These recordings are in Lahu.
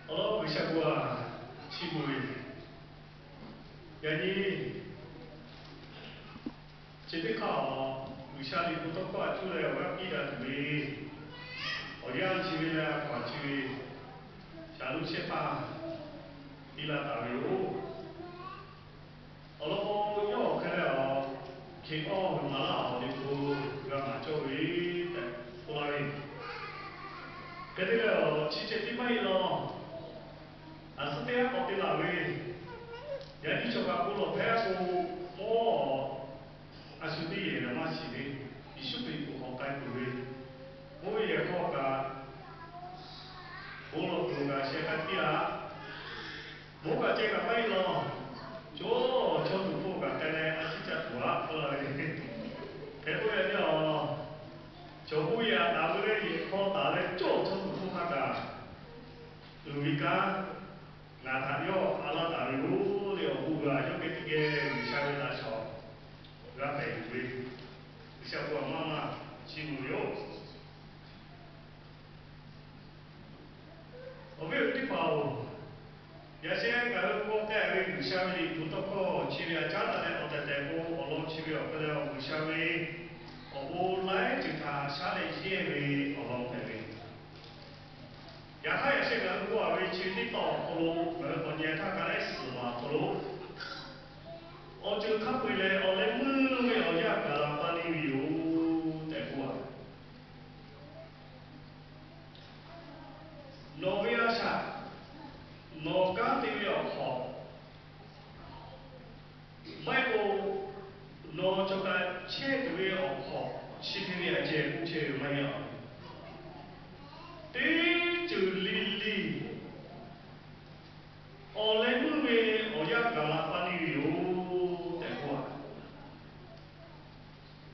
Awˬ lawn G'uiˬsha bon a, chi beuꞈ ve, yaꞈ nyi chi teˇ hk'aˇ awˬ, G'uiˬsha liꞈ hpu tawˇ hkawˇ a cuˇ leh awˬ g'aˇ piˇ daꞈ tuˬ ve, awˬ yanˇ chi ve leh a hkaw-anˬ chi ve, shaˍ lonˉ shehˆ hpaˇ piˇ laˇ taˍ ve yoˬ. Awˬ lawn k'o, yawˇ awˬ hk'e leh awˬ, hkeꞈ awˇ hui maˍ laˇ awˬ liꞈ hpu g'a maˍ cawˇ ve tehꞈ k'oˆ laˇ ve, hk'e te leh awˬ chi ceh tiˉ maˇ heˆ lawˬ. A suhˉ teˇ g'aˇ k'awꞈ te laˬ ve, yaꞈ nyi chaw kaꞈ bon lawˬ hpehˇ k'o, mawˇ a shu teˇ yehˬ g'a maˇ shiˍ ve, Yeˍsuˆ Hkriꞈ k'oˍ hk'awꞈ k'ai tuˬ ve, mawˇ ve yehˬ hk'aw kaꞈ bon lawˬ tuˬ kaꞈ sheh k'ai piˇ-a. Mawˇ kaꞈ ceh kaꞈ maˇ heˆ lawˬ. Chaw, chaw tuˍ hpfuhˇ kaꞈ k'ai leh a ciˉ ca tuˬ-a k'oˆ laˇ ve, hk'e k'oˆ ve a nyi awˬ, chaw bon yaꞈ taˍ ve leh yehˬ hk'aw taˍ leh cawˇ chaw tuˍ hpfuhˇ hk'a kaꞈ uiˍ ve kanˉ ngaˬ htaꞈ yawˇ a laˇ taˍ ve yoˬ le. Awˬ bon g'a yawˇ geh teˇ geh G'uiˬsha ve laꞈ shawnˍ g'a hpehꞈ tuˬ ve, G'uiˬsha bon a maˇ maˇ chi beuꞈ yoˬ. Awˬ viˉ awˬ nyi teˇ hpaˍ-oˬ, yaꞈ sheh ngaˬ hui g'aw k'ai ve G'uiˬsha ve liꞈ hpu tawˇ hkawˇ chi ve a caˉ daꞈ leh awˬ tehˬ tehˬ k'o, awˬ lawn chi ve awˬ hk'e leh awˬ G'uiˬsha ve awˬ bon laiˉ ceuˬ htaꞈ shaˉ leh yehˇ ve awˬ lawn hpehꞈ ve. Yaꞈ hk'aˇ yaꞈ sheh ngaˬ hui k'oˆ-a ve chi ve teˇ tawˆ awˬ hk'aw lo ngaˬ hui k'awꞈ nyi htaˇ ka lehˉ suhˍ maˬ awˬ hk'aw lo, awˬ ceuˬ hk'a peu-eˬ lehˬ awˬ leh meuˇ ve awˬ yanˇ gaˬ la pa neˇ ve yoˬ tehꞈ k'oˆ-a. Nawˬ ve a shaꞈ, nawˬ kanˉ te ve awˬ hk'awꞈ, maˇ heˆ k'o nawˬ cawˬ kaꞈ chehˇ tuˬ ve awˬ hk'awꞈ chi hk'e ve a ceh k'oˆ chehˇ ve maˇ heˆ-a. Teˇ ceuˬ le le awˬ leh meuˇ ve awˬ yanˇ gaˬ la pa neˇ ve yoˬ tehꞈ k'oˆ-a.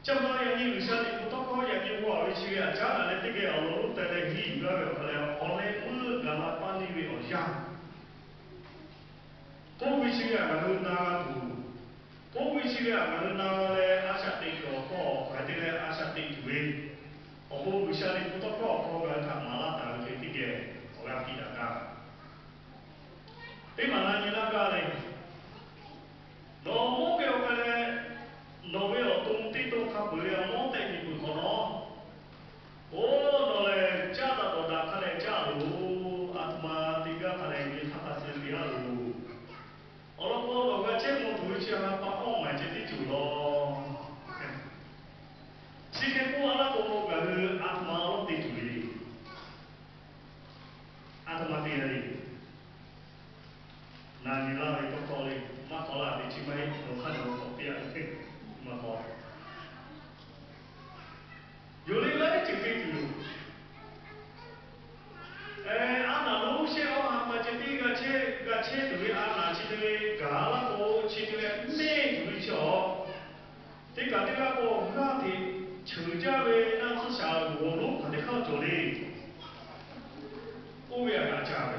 Chi pa taw yaꞈ nyi G'uiˬsha liꞈ hpu tawˇ hkawˇ yaꞈ nyi k'oˆ-a ve chi ve a caˉ daꞈ leh teˇ geh awˬ lawn lonˉ teh leh henˇ yuˬ laˇ ve awˬ hk'a leh awˬ leh meuˇ gaˬ la pa neˇ ve awˬ yanˇ k'oˆ ve chi ve htaꞈ ngaˬ hui na g'a tuˬ, k'oˆ ve chi ve htaꞈ ngaˬ hui na g'a leh a shaꞈ teꞈ tuˬ awˬ hk'aw hk'aˬ hk'e te leh a shaꞈ teꞈ tuˬ ve awˬ pon G'uiˬsha liꞈ hpu tawˇ hkawˇ awˬ hk'aw ngaˬ hui htaꞈ maˍ laˇ taˍ ve hk'e teˇ geh awˬ g'aˇ piˇ daꞈ gaˇ. Teˇ maˬ na nyi laˇ gaˇ le. Nawˬ mawˇ ve awˬ hk'e leh, nawˬ ve awˬ to teˇ to hk'a peu-eˬ leh mawˇ tehꞈ nyi peuˬ hk'awꞈ nawˉ, oˇ nawˬ lehˬ caˇ daꞈ dawˬ daꞈ hk'a dehꞈ caˇ loˬ. A htoꞈ ma te gaˇ hk'a dehꞈ nyi hk'aˇ hk'a suh te-a loˬ. Awˬ lawn k'o, nawˬ g'a chehˇ mawˬ tuˬ ve chi ha pa awˇ maˬ ceh teˇ ceuˬ lawˬ. Chi hk'e k'oˆ-a laˇ k'o, ngaˬ hui a htoꞈ ma awˬ lawn te tuˬ le. A htoꞈ ma te le. Na nyi laˇ ve tawˇ hkawˇ le, maˇ k'awꞈ la ve chi maˇ heˆ, awˬ hk'aˇ nawˬ k'awꞈ piˇ-a ve teˇ maˇ k'awꞈ Yonˍ le laiˉ ceuˬ te tuˬ yoˬ. A naˍ lonˉ shehˆ awˇ ha pa ceh tiˉ g'a chehˇ, g'a chehˇ tuˬ ve a naˍ chi te ve gaˬ laˇ k'o, chi te leh mehˆ tuˬ ve chi awˬ, teˇ kaꞈ teˇ g'aˇ k'o g'aˇ hteꞈ cheuˬ jaˇ ve naˆ tsuhˇ shaˍ g'awˬ lonˉ hk'aˬ teˇ hk'aˇ cawˬ le. Oˇ ve a g'a ca ve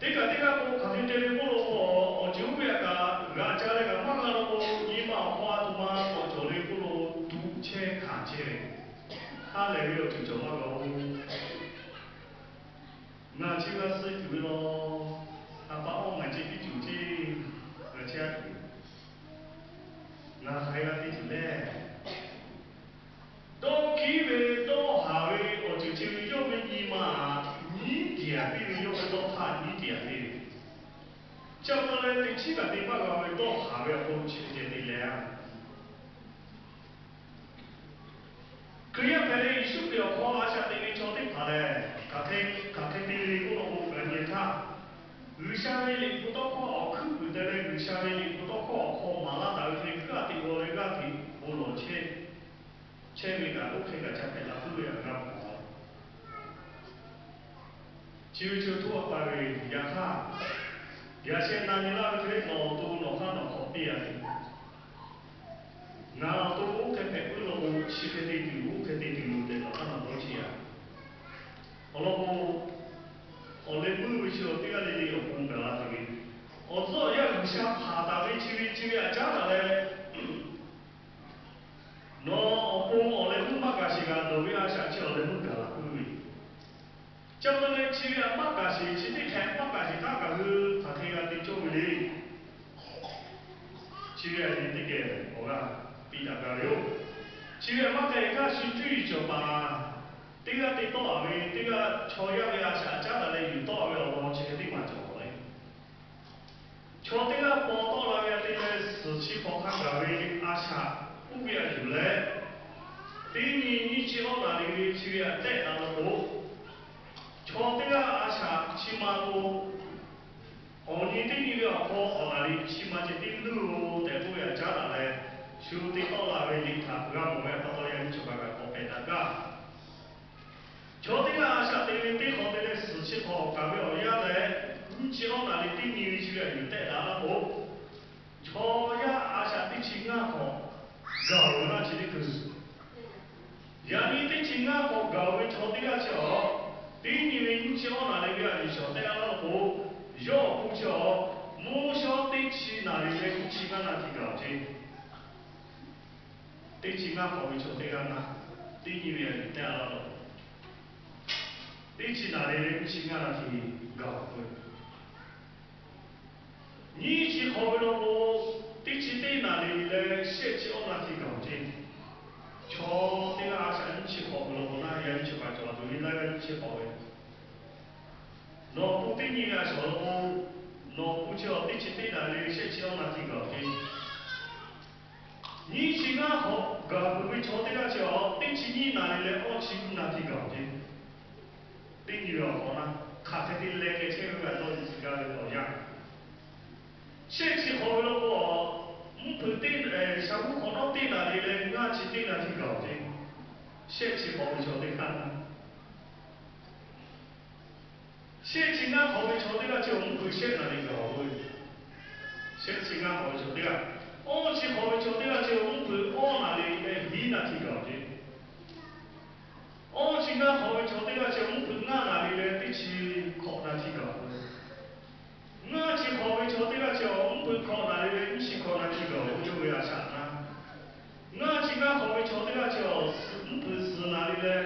Teˇ kaꞈ teˇ g'aˇ k'o hk'aˬ hk'e te ve k'oˆ lo k'o, awˬ ceuˬ oˇ ve htaꞈ kaꞈ g'a ca leh kaꞈ maˇ g'a law k'o, nyi ma awˬ hk'aw a htoꞈ ma k'awꞈ cawˬ le k'oˆ lo, tuꞈ chehˇ hkanˍ chehˇ ve, ha lehˬ ve awˬ ceuˬ cawˬ maˇ g'a-oˬ. Ngaˬ chi g'a suh tuˬ ve law, ha pa awˇ ngaˬ ceh tiˉ ceuˬ ceˇ, g'a chehˇ tuˬ, ngaˬ hk'aˬ hk'e g'a te tuˬ le. Dawˇ hkiˉ ve dawˇ haˍ ve awˬ ceuˬ chi ve yawˇ ve nyi ma nyiˉ tiˍ-a piˇ ve, yawˇ ve dawˇ hk'aˇ nyiˉ tiˍ-a piˇ ve. Chi pa taw leh teꞈ chiˉ kaꞈ te maˇ g'a ve dawˇ haˍ ve awˬ hk'aw lo chi hk'e te te leh-a, Hkriꞈ yaˇ hpehꞈ ve Yeˍsuˆ Hkriꞈ awˬ hk'aw a shaꞈ teꞈ ve chaw teˇ hpaˍ lehˬ, hk'aˬ hk'e, hk'aˬ hk'e te ve k'oˆ lo k'o, ngaˬ nyi htaˇ, G'uiˬsha ve liꞈ hpu tawˇ hkawˇ awˬ hkuiˉ puiˍ te leh G'uiˬsha ve liꞈ hpu tawˇ hkawˇ awˬ hk'aw maˍ laˇ taˍ ve hk'e, g'aˇ hteꞈ g'aw leh g'aˇ hteꞈ bon lawˬ chehˇ ve kaꞈ oˇ hk'e kaꞈ ca hpehꞈ la puiˉ ve a g'a mawˬ. Chi ve chi htoˇ a pa ve, yaꞈ hk'aˇ, yaꞈ sheh na nyi laˇ ve hk'e le, nawˬ awˬ to nawˬ hk'aˇ nawˬ k'awꞈ piˇ-a ve, ngaˬ awˬ to oˇ hk'e hpehꞈ puiˉ law k'o, chi hk'e te tuˬ, oˇ hk'e te tuˬ tehꞈ nawˬ hk'aˇ nawˬ dawˇ cheˇ-a. Awˬ lawn k'o, awˬ leh meuˇ ve chi awˬ teˇ g'aˇ le le awˬ pon gaˬ la tuˬ ve, awˬ tcuhˉ awˬ yanˇ G'uiˬsha hpanˍ taˍ ve chi ve chi ve a caˉ taˍ leh, nawˬ awˬ pon awˬ leh meuˇ maˇ gaˬ sheˍ kaꞈ, nawˬ ve a shaꞈ chi awˬ leh meuˇ gaˬ la puiˉ ve yoˬ. Chi pa taw leh chi ve htaꞈ maˇ kaˍ sheˍ, chi teˇ hkeh maˇ kaˍ sheˍ htaˇ ngaˬ hui hk'aˬ hk'e g'a te cawˇ ve le. Chi ve htaꞈ nyi teˇ geh awˬ g'aˇ piˇ daꞈ gaˇ ve yoˬ. Chi ve htaꞈ maˇ kaˍ sheˍ htaˇ shu cuˇ yiˍ cawˬ paˍ teˇ g'aˇ te tawˆ a ve, teˇ g'aˇ chaw yaˇ ve a shaꞈ caˉ taˍ leh yuˬ tawˆ ve awˬ lawn chi hk'e teˇ maˬ cawˬ le. Chaw teˇ g'aˇ paw tawˆ la ve a te leh suhˍ chi hk'awꞈ hk'a gaˬ ve a shaꞈ uˉ ve a yuˬ leh, teˇ nyi nyiˇ chi awˇ naˍ riˍ ve chi ve htaꞈ tehˆ taˍ law k'o, chaw teˇ g'aˇ a shaꞈ chi ma k'o, awˬ nyi teˇ nyi ve awˬ hk'aw awˬ naˍ riˍ chi ma ceh tiˉ nuˇ-oˬ tehꞈ k'oˆ ve htaꞈ caˉ taˍ leh, shu te tawˆ la ve liꞈ htaꞈ g'a mawˬ ve pa taw yaꞈ nyi chaw kaꞈ kaꞈ k'awꞈ pehˬ daꞈ gaˇ. Chaw teˇ g'aˇ a shaꞈ te ve teˇ hk'awꞈ te leh suhˍ chi hk'awꞈ kaˬ ve awˬ yanˇ leh, nyiˇ chi awˇ naˍ riˍ teˇ nyi ve chi ve htaꞈ yuˬ tehˆ daꞈ laˇ k'o, chaw yaˇ a shaꞈ teˇ chi ngaˇ hk'awꞈ gaˬ-oˬ ve laˇ chi teˇ hkui. Yaꞈ nyi teˇ chi ngaˇ hk'awꞈ gaˬ-oˬ ve chaw teˇ g'aˇ chi awˬ, teˇ nyi ve nyiˇ chi awˇ naˍ riˍ ve htaꞈ yuˬ shawˍ tehˆ laˇ k'o, yawˇ awˬ pon chi awˬ, mvuhˇ shawˉ teˇ chi naˍ riˍ leh nyiˇ chi ngaˇ naˍ tiꞈ gaˬ-oˬ ce. Teˇ chi ngaˇ hk'awꞈ ve chaw teˇ g'aˇ na, teˇ nyi ve htaꞈ yuˬ tehˆ laˇ k'o, teˇ chi naˍ riˍ leh nyiˇ chi ngaˇ naˍ tiꞈ gaˬ-oˬ ve. Nyiˇ chi hk'awꞈ ve law k'o, teˇ chi teˇ naˍ riˍ leh shehˆ chi awˇ naˍ tiꞈ gaˬ-oˬ ce. Chaw teˇ g'aˇ a shaꞈ nyiˇ chi hk'awꞈ ve law k'o, na yaꞈ nyi chi hk'awꞈ cawˬ tuˬ ve laiˉ g'aˇ nyiˇ chi hk'awꞈ ve nawˬ pun teˇ nyi ve a shaꞈ law k'o, nawˬ pun chi awˬ teˇ chi teˇ naˍ riˍ leh shehˆ chi awˇ naˍ tiꞈ gaˬ-oˬ ce. Nyiˇ chi ngaˇ hk'awꞈ gaˬ peuˬ ve chaw teˇ g'aˇ chi awˬ, teˇ chi nyiˇ naˍ riˍ leh awˇ chi nyiˇ naˍ tiꞈ gaˬ-oˬ ce. Teˇ nyi ve awˬ hk'awꞈ na, hk'aˬ hk'e te leh keh chehˇ ve g'a dawˇ nyi tcuh gaˇ ve awˬ yanˇ, shehˆ chi hk'awꞈ ve law k'o, mvuhˇ hpeuꞈ teˇ, shaˍ g'uˇ hk'awꞈ nawˉ teˇ naˍ riˍ leh ngaˇ chi teˇ naˍ tiꞈ gaˬ-oˬ ce. Shehˆ chi hk'awꞈ ve chaw teˇ g'aˇ na shehˆ chi ngaˇ hk'awꞈ ve chaw teˇ g'aˇ chi awˬ mvuhˇ hpeuꞈ shehˆ naˍ riˍ gaˬ-oˬ ve. Shehˆ chi ngaˇ hk'awꞈ ve chaw teˇ g'aˇ, awˇ chi hk'awꞈ ve chaw teˇ g'aˇ chi awˬ mvuhˇ hpeuꞈ awˇ naˍ riˍ leh hiˉ naˍ tiꞈ gaˬ-oˬ ce. Awˇ chi ngaˇ hk'awꞈ ve chaw teˇ g'aˇ chi awˬ mvuhˇ hpeuꞈ ngaˇ naˍ riˍ leh teˇ chi hk'awꞈ naˍ tiꞈ gaˬ-oˬ ve. Ngaˇ chi hk'awꞈ ve chaw teˇ g'aˇ chi awˬ mvuhˇ hpeuꞈ hk'awꞈ naˍ riˍ leh nyiˇ chi hk'awꞈ naˍ tiꞈ gaˬ-oˬ ve, yawˇ ve a shaꞈ na. Ngaˇ chi ngaˇ hk'awꞈ ve chaw teˇ g'aˇ chi awˬ mvuhˇ hpeuꞈ suhˍ naˍ riˍ leh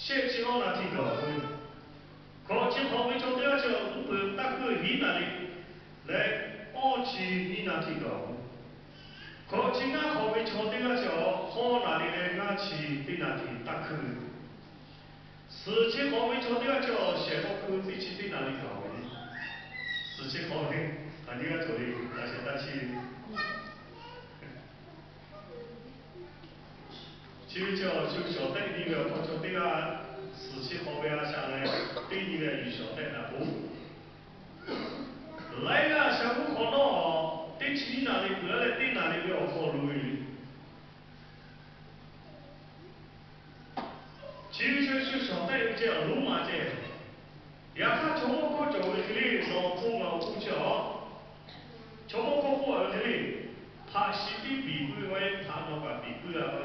shehˆ chi awˇ naˍ tiꞈ gaˬ-oˬ ve. Hkawꞈ chi hk'awꞈ ve chaw teˇ g'aˇ chi awˬ mvuhˇ hpeuꞈ taˇ hkuiˇ hiˉ naˍ riˍ leh awˇ chi nyiˇ naˍ tiꞈ gaˬ-oˬ ve. Hkawꞈ chi ngaˇ hk'awꞈ ve chaw teˇ g'aˇ chi awˬ hawˉ naˍ riˍ leh ngaˇ chi teˇ naˍ tiꞈ taˇ hkuiˇ ve. Suhˍ chi hk'awꞈ ve chaw teˇ g'aˇ chi awˬ shehˍ hk'aw hkui teˇ chi teˇ naˍ riˍ gaˬ-oˬ ve. Suhˍ chi hk'awꞈ ve hk'aˬ nyiˇ g'aˇ cawˬ le, laꞈ sheh taˇ chiˇ ve. Chi ve chi awˬ shu shawˍ tehˆ nyi ve awˬ hk'aw chaw teˇ g'aˇ suhˍ chi hk'awꞈ ve a shaꞈ leh teˇ nyi ve yuˬ shawˍ tehˆ daꞈ k'o, laiˉ g'aˇ shaˍ g'uˇ hk'awꞈ nawˉ teˇ chi nyiˇ naˍ riˍ peuˬ-a leh teˇ naˍ riˍ ve awˬ hk'aw lo ve chi ve chi shu shawˍ tehˆ ve ceh awˬ lonˉ ma ceh. Yaꞈ hk'aˇ chaw mawˇ hkawˇ cawˬ ve hk'e le, nawˬ awˬ hk'oˆ ngaˬ awˬ hk'oˆ chi awˬ, chaw mawˇ hkawˇ k'oˆ a ve hk'e le, hpaꞈ shiˍ tiˉ piˍ puiˇ ve maˇ heˆ, hpaꞈ nawˬ kaꞈ piˍ puiˇ a ve.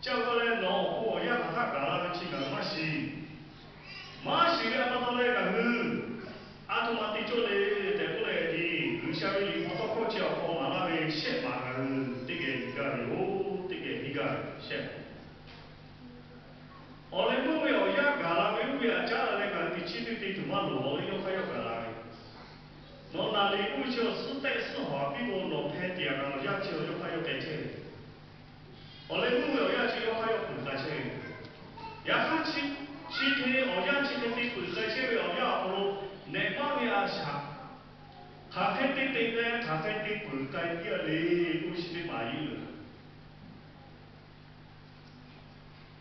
Chi pa taw leh nawˬ awˬ hk'oˆ awˬ yanˇ hk'aˬ htaˇ gaˬ la ve chi ngaˬ hui maˇ shiˍ. Maˇ shiˍ ve a pa taw leh ngaˬ hui a htoꞈ ma te cawˇ le tehꞈ k'oˆ leh, G'uiˬsha ve liꞈ hpu tawˇ hkawˇ chi awˬ hk'aw maˍ laˇ ve shehˆ maˬ ngaˬ hui teˇ geh nyi gaˇ ve yoˬ. Teˇ geh nyi gaˇ ve shehˆ maˬ. Awˬ leh meuˇ ve awˬ yanˇ gaˬ la ve oˇ ve htaꞈ caˉ la leh ngaˬ hui teꞈ chiˉ teˇ te tuˬ maˇ loˍ. Awˬ leh yawˇ hk'aˇ yawˇ gaˬ la ve, nawˬ naˍ riˍ oˇ ve chi awˬ suhˉ tehˆ suhˉ hawˍ a piˇ k'o, nawˬ hpeh tiꞈ a ngaˬ awˬ yanˇ chi awˬ yawˇ hk'aˇ yawˇ k'ai chehˇ ve. Awˬ leh meuˇ ve awˬ yanˇ chi yawˇ hk'aˇ yawˇ peuˬ k'ai chehˇ ve. Yaꞈ hk'aˇ chi, chi hk'e awˬ yanˇ chi hk'e te peuˬ k'ai chehˇ ve awˬ yanˇ awˬ hk'aw lo, nehꞈ maˇ ve a shaꞈ hk'aˬ hk'e te te leh hk'aˬ hk'e te peuˬ k'ai piˇ a le, oˇ ve chi teˇ maˬ yeˇ uiˍ.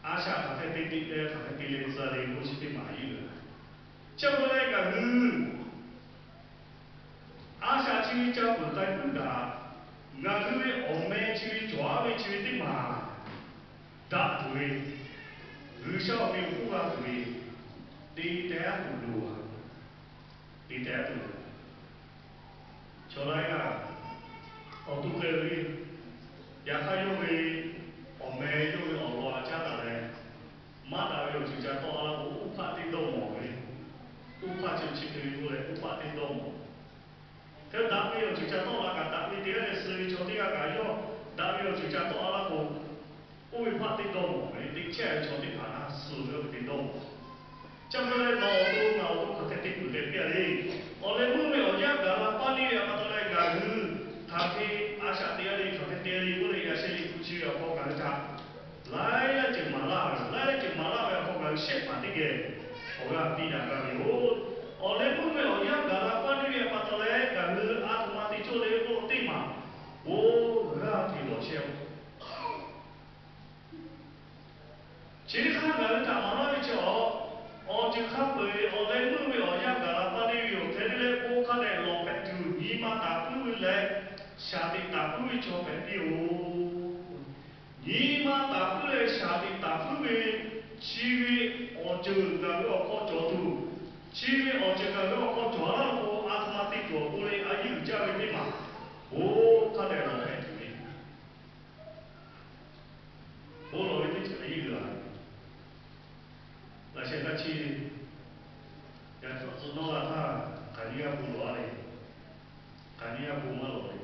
A shaꞈ hk'aˬ hk'e te te leh hk'aˬ hk'e te leh tcuh le, oˇ chi teˇ maˬ yeˇ uiˍ. Chi pa taw leh ngaˬ hui a shaꞈ chi ve ca peuˬ k'ai puiˉ kaꞈ, ngaˬ hui ve awˬ meh chi ve cawˬ aˉ ve chi ve teˇ maˬ daꞈ tuˬ ve, G'uiˬsha awˬ meh awˬ hk'oˆ g'a tuˬ ve, te teh aˉ tuˬ loˬ. Te teh aˉ tuˬ loˬ. Chaw laiˉ g'aˇ awˬ to k'ai ve le. Yaꞈ hk'aˇ yawˇ ve awˬ meh yawˇ ve awˬ lawn htaꞈ caˉ taˍ leh, maˇ daꞈ ve awˬ ceuˬ ca tawˆ la k'o, oˇ hpaˆ teˇ dawˇ mawˬ ve. Oˇ hpaˆ chi chi hk'e ve k'oˆ leh, oˇ hpaˆ teˇ dawˇ mawˬ. Hk'e daꞈ ve awˬ ceuˬ ca tawˆ la kaꞈ, daꞈ ve te g'aˇ leh suh ve chaw teˇ g'aˇ kaꞈ yawˇ daꞈ ve awˬ ceuˬ ca tawˆ la k'o, oˇ ve hpaˆ teˇ dawˇ mawˬ ve, teˇ chehˇ ve chaw teˇ hpaˍ htaꞈ suh ve awˬ ve teˇ dawˇ mawˬ. Chi pa taw leh nawˬ awˬ to ngaˬ awˬ to hk'aˬ hk'e te peuˬ tehꞈ piˇ-a le. Awˬ leh meuˇ ve awˬ yanˇ gaˬ la paˇ neˇ ve pa taw leh ngaˬ hui hk'aˬ hk'e a shaꞈ teꞈ-a le, hk'aˬ hk'e te-a le k'oˆ leh yaꞈ sheh liꞈ hpu chi ve awˬ hk'aw ngaˬ hui htaꞈ laiˉ yaˇ ceuˬ maˍ laˇ ve, laiˉ yaˇ ceuˬ maˍ laˇ ve awˬ hk'aw ngaˬ hui shehˆ hpaˍ teˇ geh awˬ g'aˇ piˇ daꞈ gaˇ ve yoˬ. Awˬ leh meuˇ ve awˬ yanˇ gaˬ la paˇ neˇ ve pa taw leh ngaˬ hui a htoꞈ ma te cawˇ le k'oˆ teˇ maˬ, bon g'aˇ hteꞈ lawˬ chehˇ-oˬ. Chi teˇ hk'aˇ ngaˬ hui htaꞈ maˍ laˇ ve chi awˬ, awˬ ceuˬ hk'a peu-eˬ awˬ leh meuˇ ve awˬ yanˇ gaˬ la paˇ neˇ ve yoˬ. Hk'e te leh bon hk'a dehꞈ lawˬ hpehꞈ tuˬ nyi ma taˍ puiˉ ve leh shaˍ tiꞈ taˍ puiˉ ve chaw hpehꞈ piˇ-oˬ. Nyi ma taˍ puiˉ leh shaˍ tiꞈ taˍ puiˉ ve chi ve awˬ ceuˬ ngaˬ hui awˬ hk'aw cawˬ tuˬ, chi ve awˬ ceuˬ ngaˬ hui awˬ hk'aw cawˬ laˇ k'o, a htoꞈ ma te tuˬ awˬ pon le a yeˇ uiˍ jaˇ ve teˇ maˬ, bon hk'a dehꞈ lawˬ hpehꞈ tuˬ ve bon lawˬ ve teˇ ceuˬ a yeˇ uiˍ laˬ. Laꞈ sheh htaˇ chi, yaꞈ hk'aˇ tcuh nawˇ g'a htaˇ, hk'aˬ nyi g'aˇ bon lawˬ-a le, hk'aˬ nyi g'aˇ bon maˇ lawˬ le,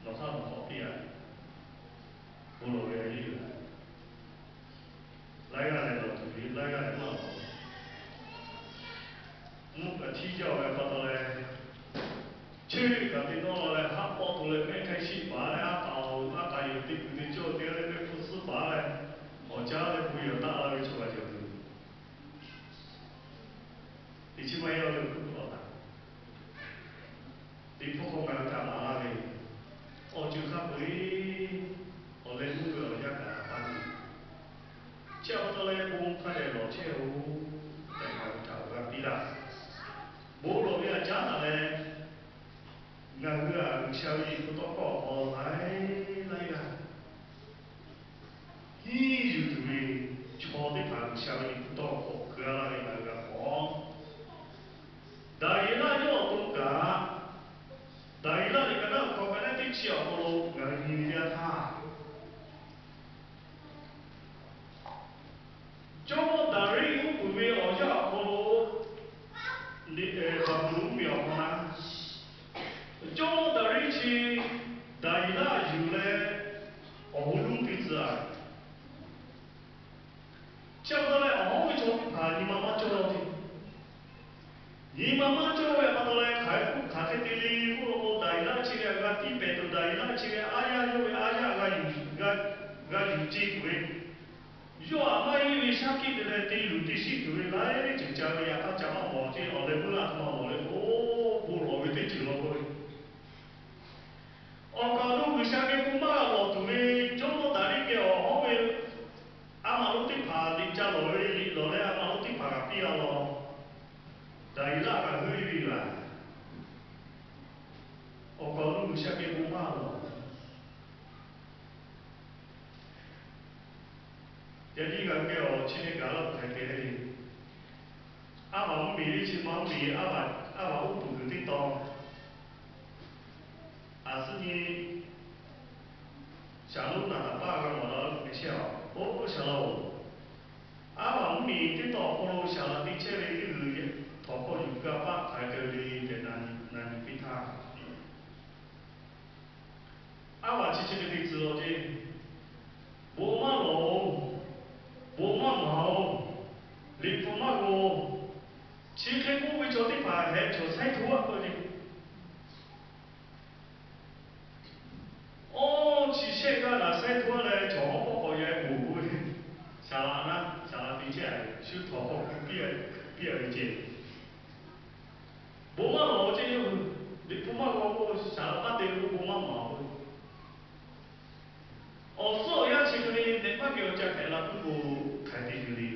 nawˬ hk'aˇ nawˬ k'awꞈ piˇ-a. Bon lawˬ ve a yeˇ uiˍ laˬ. Laiˉ g'aˇ lehˬ lawˬ tuˬ ve, laiˉ g'aˇ lehˬ maˇ lawˬ. Mvuhˇ htiˇ jaˇ-oˬ ve pa taw leh, chehˇ ve kaꞈ te nawˇ la leh haˉ pawˆ to leh mehˆ hk'aˇ shiˆ paˍ leh a k'aoˍ a k'aoˍ yoˬ te kuiˬ te cawˇ te leh mehˆ hpu suhˉ paˍ leh, awˬ caˉ leh bon yehˬ taˆ la ve chaw g'a jaw tuˬ. Teˇ chi maˇ heˆ laˇ ve awˬ hkuiˉ puiˉ awˬ htaꞈ, teˇ hpawˇ hk'awꞈ ngaˬ hui htaꞈ maˍ laˇ ve, awˬ ceuˬ hk'a peu-eˬ awˬ leh meuˇ ve awˬ yanˇ gaˬ la paˇ neˇ, chi pa taw leh bon hk'a dehꞈ lawˬ chehˇ-oˬ tehꞈ ngaˬ hui htaꞈ awˬ g'aˇ piˇ laˇ. Bon lawˬ ve a caˉ taˍ leh, ngaˬ hui-a G'uiˬsha ve liꞈ hpu tawˇ hkawˇ awˬ hk'aw laiˉ laiˉ g'aˇ hiˉ yuˬ tuˬ ve chaw teˇ hpaˍ G'uiˬsha ve liꞈ hpu tawˇ hkawˇ hk'aˬ laˇ ve ngaˬ hui g'a mawˬ. Daˍyeˍlaˆ yawˇ awˬ to kaꞈ, Daˍyeˍlaˆ liꞈ ka naˉ awˬ hk'aw ka naˉ teˇ chi awˬ hk'aw lo ngaˬ hui nyi ve teˇ yanˇ htaˇ, Jawˇmawˇ Daˍriˆ uˉ peunˍ ve awˬ yanˇ awˬ hk'aw lo, Baˍbuˍlonˍ mvuhˇmiˬ awˬ hk'aw na, Jawˇmawˇ Daˍriˆ chi Daˍyeˍlaˆ yuˬ leh awˬ hoˉ lonˉ te tcuh-a. Chi pa taw leh awˬ hawˉ ve chaw teˇ hpaˍ nyi ma maˇ cawˇ ve, nyi ma maˇ cawˇ ve pa taw leh hk'aˬ hk'e k'oˆ hk'aˬ hk'e te le k'oˆ law k'o, Daˍyeˍlaˆ chi ve g'a tiˇ pehˍ tuˬ, Daˍyeˍlaˆ chi ve aˉ yaˇ yawˇ ve aˉ yaˇ g'a yuˬ, g'a yuˬ ce tuˬ ve, yawˇ aꞈ maˇ heˆ ve shaˉ hkiˆ te leh te luˬ te shiˆ tuˬ ve laiˉ ceuˬ ca ve yaꞈ hk'aˇ ca maˇ mawˬ ce. Awˬ leh meuˇ a htoꞈ ma mawˬ leh k'o, bon lawˬ ve teˇ ceuˬ law k'oˆ ve, awˬ kaˍ awˬ nu G'uiˬsha geh bon maˇ g'a lawˬ tuˬ ve, Jawˇmawˇ Daˍriˆ geh awˬ hawˉ ve a maˍ lonˉ teˇ hpaˍ liꞈ ca lawˬ ve, liꞈ lawˬ leh a maˍ lonˉ teˇ hpaˍ kaꞈ piˇ-a lawˬ. Daˍyeˍlaˆ kaꞈ heuˆ ve laˬ. Awˬ kaˍ awˬ nu G'uiˬsha geh bon maˇ lawˬ. Yaꞈ nyi ngaˬ hui geh awˬ chi hk'e gaˬ laˇ hk'aˬ hk'e le. Aˉ vaꞈ mvuhˇmiˬ ve chi ma mvuhˇmiˬ, aˉ vaꞈ uˉ peunˍ kuiˬ teˇ tawn, aˬ suhˉ nyi Shaˍlonˍ naˍ taˍ paˇ g'a mawˬ la ve chehˇ-a. Oˇ, shaˍ laꞈ-oˬ, aˉ vaꞈ mvuhˇmiˬ teˇ tawn awˬ hk'aw lo shaˍ laꞈ te chehˇ ve teˇ g'uiˬ htawnˍ hkawˇ yuˬ gaˇ paˆ hk'aˬ hk'e te ve tehꞈ na nyi piˇ htaˇ, aˉ vaꞈ chi chi hk'e te tcuh law ceˇ. Bon maˇ lawˬ-oˬ, bon maˇ maˍ-oˬ, liꞈ hpu maˇ g'aw-oˬ, chi hk'e k'oˆ ve chaw teˇ hpaˍ heh cawˬ saiˉ htuˇ-a k'oˆ ve, awˬ chi shehˆ g'aˇ naˍ saiˉ htuˇ-a leh cawˬ hawˉ pawˆ k'awꞈ yaꞈ-e poˬ k'oˆ ve, shaˍ laꞈ na, shaˍ laꞈ te chehˇ-a ve shu htawnˍ hkawˇ piˇ, piˇ-a ve ceˇ. Bon maˇ lawˬ-oˬ ceˇ yawˇ hui, liꞈ hpu maˇ g'aw k'o, shaˍ laꞈ maˇ te ve k'o bon maˇ maˍ-oˬ. Awˬ suhˉ awˬ yanˇ chi hk'e le nehˬ maˇ geh awˬ ca hpehꞈ la puiˉ k'o, hk'aˬ hk'e te yuˬ le.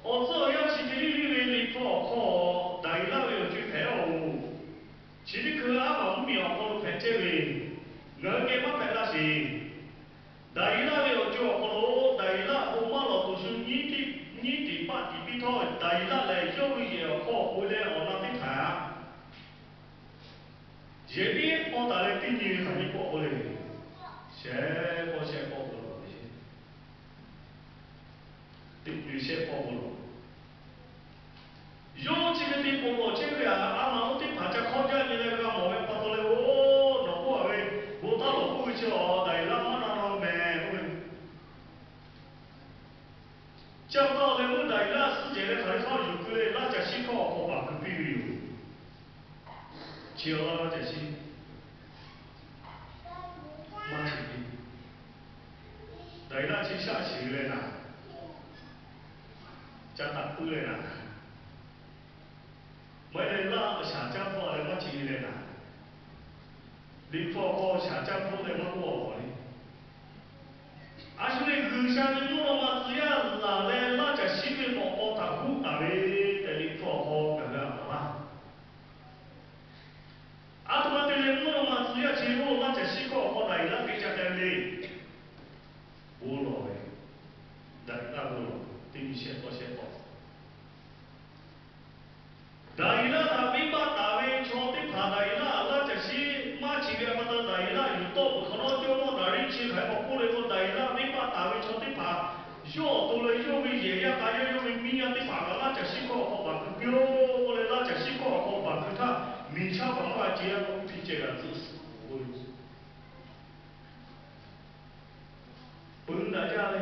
Awˬ suhˉ awˬ yanˇ chi hk'e le le ve liꞈ hpu awˬ hk'aw Daˍyeˍlaˆ ve awˬ co hpehꞈ-oˬ. Chi teˇ hkui aˉ vaꞈ mvuhˇmiˬ awˬ hk'aw lo hpehꞈ chehˇ ve, ngaˬ hui geh maˇ hpehꞈ laˇ sheˍ. Daˍyeˍlaˆ ve awˬ co awˬ hk'aw lo Daˍyeˍlaˆ bon maˇ lawˬ tuˬ shu nyiˉ tiꞈ paˆ tiꞈ piˇ htawˇ, Daˍyeˍlaˆ lehˬ yawˇ ve yehˬ awˬ hk'aw k'oꞈ-e leh awˬ na teˇ hpaˍ-a, yehˬ miˉ paw taˍ leh teˇ nyi ve hk'aˬ nyi k'awꞈ k'oˆ le. Shehˆ pawˆ shehˆ pawˆ k'oˆ lawˬ ve, teˇ nyi shehˆ pawˆ k'oˆ lawˬ. Yawˇ chi hk'e te k'oˆ lawˬ chehˇ ve htaꞈ a maˍ lonˉ teˇ hpaˍ ca hk'awˇ jaˇ nyi leh g'a mawˬ ve pa taw leh, oˇ, nawˬ k'oˆ-a ve, bon taˇ lawˬ k'oˆ ve chi awˬ Daˍyeˍlaˆ maˇ na la mehˍ k'oˆ ve. Chi pa taw awˬ leh meuˇ Daˍyeˍlaˆ suhˉ jehˬ leh hk'aˬ hk'e hk'aˇ yuˬ keu leh laˇ caˬ shiˉ hkawˇ awˬ hk'aw baˬ keu piˇ ve yoˬ. Chi awˬ laˇ laˇ caˬ shiˉ maˇ cawˬ piˇ. Daˍyeˍlaˆ chi shaˆ shiˍ ve leh naˍ, ca taꞈ puiˉ leh naˍ, maˇ heˆ leh laˇ shaˍ caˇ hpawˇ leh maˇ cawˬ ve leh naˍ, Liꞈ hpu awˬ hk'aw shaˍ caˇ hpawˇ leh maˇ k'oˆ a le. A shu leh G'uiˬsha ve mvuhˇ naw ma tcuh yaˇ laˬ leh laˇ caˬ shiˉ ve mawꞈ k'aw htaꞈ huˉ taˍ ve tehꞈ Liꞈ hpu awˬ hk'aw ngaˬ hui a taˍ laˇ. A htoꞈ ma te leh mvuhˇ naw ma tcuh yaˇ chi lo laˇ caˬ shiˉ hkawˇ awˬ hk'aw Daˍyeˍlaˆ hk'e ca k'ai ve le. Bon lawˬ ve, Daˍyeˍlaˆ bon lawˬ, teˇ nyi shehˆ tawˇ shehˆ tawˇ Daˍyeˍlaˆ htaꞈ venˇbaˆ taˍ ve chaw teˇ hpaˍ Daˍyeˍlaˆ laˇ caˬ shiˉ maˇ cawˬ ve pa taw Daˍyeˍlaˆ yuˬ tawˆ peuˬ hk'awꞈ nawˉ jawˇmawˇ Daˍriˆ chi hk'aˬ hk'e k'awꞈ k'oˆ leh k'o, Daˍyeˍlaˆ venˇbaˆ taˍ ve chaw teˇ hpaˍ yawˇ awˬ to leh yawˇ ve yehˬ yaˇ k'a yaˇ yawˇ ve miˇ yaˇ teˇ hpaˍ kaꞈ laˇ caˬ shiˉ hkawˇ awˬ hk'aw baˬ keu piˇ-oˆ k'oˆ leh, laˇ caˬ shiˉ hkawˇ awˬ hk'aw baˬ keu htaˇ, miˬ chaˇ paˍ maˇ g'a ce yaˇ k'o, piˇ ceh g'a tcuhˉ suhˍ k'oˆ ve peu daꞈ jaˇ ve.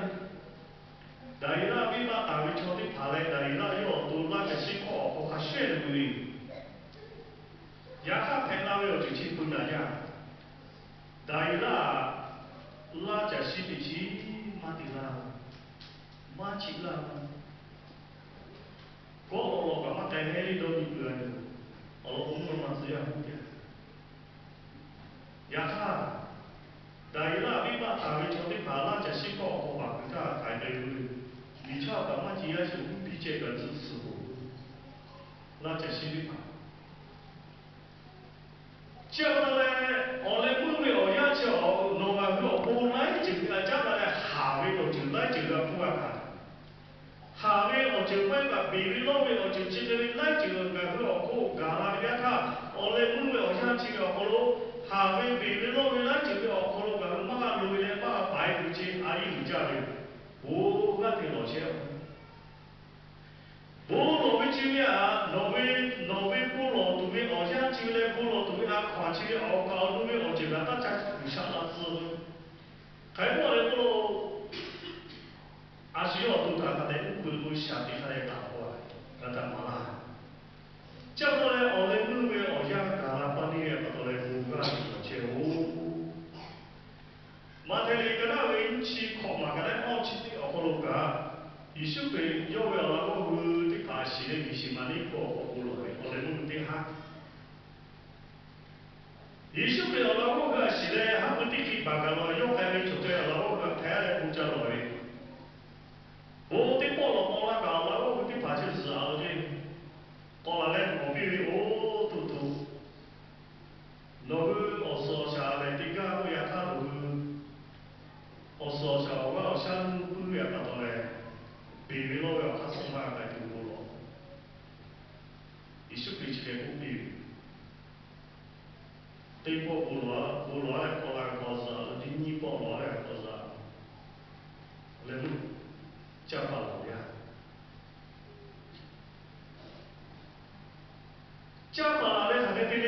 Daˍyeˍlaˆ venˇbaˆ taˍ ve chaw teˇ hpaˍ leh Daˍyeˍlaˆ yawˇ awˬ to laˇ caˬ shiˉ hkawˇ awˬ hk'aw hk'a shehˆ lo ve, yaꞈ hk'aˇ hpehꞈ la ve awˬ ceuˬ chi peu daꞈ jaˇ. Daˍyeˍlaˆ laˇ caˬ shiˉ teꞈ chiˉ maˇ te laˇ, maˇ chiˆ laˇ. Kawˆ lawꞈ lawꞈ kaꞈ maˇ k'ai hehˉ le dawˇ nyi peuˬ a yoˬ. Awˬ lawn k'o mvuhˇ naw ma tcuh yaˇ huˉ te. Yaꞈ hk'aˇ, Daˍyeˍlaˆ venˇbaˆ taˍ ve chaw teˇ hpaˍ laˇ caˬ shiˉ hkawˇ awˬ hk'aw baˬ kuiˬ htaˇ hk'aˬ hk'e k'ai ve le. Miˬ chaˇ paˍ maˇ ce yaˇ sheˍ uˉ piˇ ceh kaꞈ tcuhˉ suhˍ-oˬ. Laˇ caˬ shiˉ teˇ hpaˍ chi pa taw leh, awˬ leh meuˇ ve awˬ yanˇ chi awˬ nawˬ ngaˬ hui awˬ pon laiˉ ceuˬ g'a caˉ daꞈ leh haˍ ve awˬ ceuˬ laiˉ ceuˬ g'a hpuˇ g'a hkanˍ. Haˍ ve awˬ ceuˬ maˇ heˆ kaꞈ beˬ ve lawˇ ve awˬ ceuˬ chi hk'e ve laiˉ ceuˬ ngaˬ hui awˬ hk'oˆ gaˬ la ve yaˇ htaˇ, awˬ leh meuˇ ve awˬ yanˇ chi ve awˬ hk'aw lo haˍ ve beˬ ve lawˇ ve laiˉ ceuˬ ve awˬ hk'aw lo ngaˬ hui maˇ g'a loꞈ ve leh maˇ g'a paiˍ ve chi a yiˇ uiˍ jaˇ ve, bon g'aˇ hteꞈ lawˬ chehˇ-oˬ. Bon lawˬ ve chi ve aꞈ, nawˬ ve, nawˬ ve bon lawˬ tuˬ ve awˬ yanˇ chi ve leh bon lawˬ tuˬ ve a hkaw-anˬ chi ve awˬ kaˍ awˬ nu ve awˬ ceuˬ kaꞈ taˇ ca kuˬ shaꞈ la tcuh ve. Hk'aˬ hk'e k'oˆ leh k'oˆ lo, a shu yawˇ awˬ to htaꞈ hk'a dehꞈ uˉ peunˍ k'o shaˍ teꞈ hk'a dehꞈ taˍ k'o a, g'a htaꞈ maˍ laˇ. Chi pa taw leh awˬ leh meuˇ ve awˬ yanˇ gaˬ la pa neˇ ve pa taw leh bon g'aˇ hteꞈ lawˬ chehˇ-oˬ. Maꞈhtehˍ liꞈ ka naˆ ve nyiˇ chi hkawꞈ maˬ ka naˆ awˇ chi teˇ awˬ hk'aw lo kaꞈ, Yeˍsuˆ Hkriꞈ yawˇ ve awˬ laꞈ g'awˇ hui teˇ hpaˍ shiˍ leh Geˍseˍmaˍniˆ hk'oˆ awˬ hk'aw lo lawˬ ve awˬ leh meuˇ teˇ haˉ Yeˍsuˆ Hkriꞈ awˬ laꞈ g'awˇ hui a shiˍ leh haˉ pui teˇ hk'e baˬ gaˬ la yawˇ k'ai ve cawˬ ceh awˬ laꞈ g'awˇ hui hpehꞈ leh bon ca lawˬ ve, bon teˇ pawˆ lawꞈ k'aw la kaꞈ awˬ laꞈ g'awˇ hui teˇ hpaˍ chi zuhˬ a lo ce k'awꞈ laˬ leh k'awꞈ piˇ ve, Oˇ tuˬ tuˬ, nawˬ hui awˬ suhˍ awˬ shaˍ lehˬ teˇ gaˇ k'oˆ yaꞈ hk'aˇ nawˬ hui awˬ suhˍ awˬ shaˍ awˬ g'aˇ awˬ shaˉ nuˇ puiˉ ve pa taw leh, beˬ ve lawˇ ve awˬ hk'aˇ suh maˇ g'a k'ai tuˬ bon lawˬ. Yeˍsuˆ Hkriꞈ chi hk'e k'oˆ piˇ ve, teˇ pawˆ bon lawˬ, bon lawˬ leh k'awꞈ la ve k'awꞈ zuhˬ a lo ce, nyiˇ pawˆ lawˬ leh k'awꞈ zuhˬ a leh meuˇ caˇ paˍ lawˬ ve a. Caˇ paˍ lawˬ leh hk'aˬ hk'e te